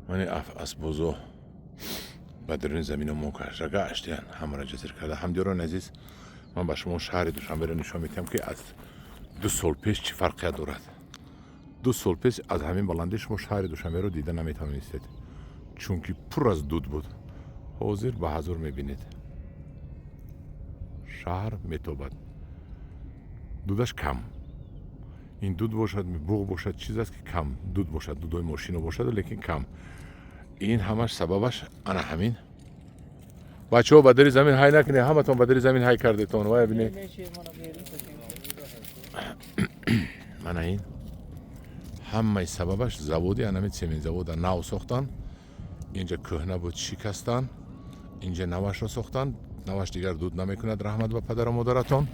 Мани асбозо ба даруни замино мо кашда гаштиян, ҳамаро ҷазир карда. Ҳамдиёрони азиз, ман ба шумо шаҳри Душанберо нишон медиҳам, ки аз 2 сол пеш чӣ фарқият дорад. 2 сол пеш аз ҳамин баландӣ шумо шаҳри Душанберо дида наметавонистед, чунки пур аз дуд буд. Ҳозир ба ҳазур мебинед, шаҳр метобад, дудаш кам. Ин дуд бошад, буғ бошад, чиз аст, ки кам дуд бошад, дудои мошино бошад, лекин кам. Ин ҳамаш сабабаш ана ҳамин. Бачаҳо, ба дари замин ҳай накунед, ҳаматон ба дари замин ҳай кардетон. Вая бинед, мана ин ҳамаи сабабаш заводи анами цементзавода нав сохтан. Инҷа кӯҳна буд, шикастан, инҷа навашро сохтан. Наваш дигар дуд намекунад. Раҳмат ба падару модаратон.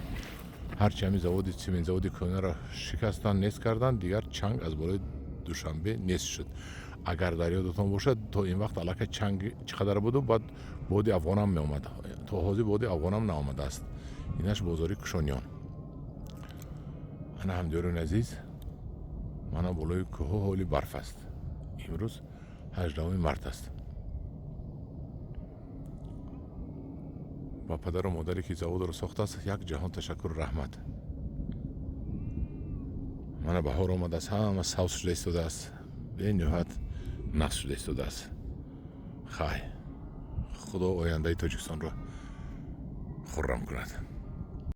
Ҳарчи ҳамин заводи цементзаводи кӯҳнаро шикастан, нест кардан, дигар чанг аз болои Душанбе нест шуд. Агар дар ёдатон бошад, то ин вақт аллакай чанг чӣ қадар буду, баъд боди афғонам меомад. То ҳозир боди афғонам наомадааст. Инаш бозори Кушониён. Ана, ҳамдиёрони азиз, мана болои кӯҳҳо ҳоли барф аст. Имрӯз 18 март аст. Ба падару модаре, ки заводро сохтааст, як ҷаҳон ташаккуру раҳмат. Мана баҳор омадааст, ҳама савз шуда истодааст, бениҳоят нағз шуда истодааст. Хай, Худо ояндаи Тоҷикистонро хуррам кунад.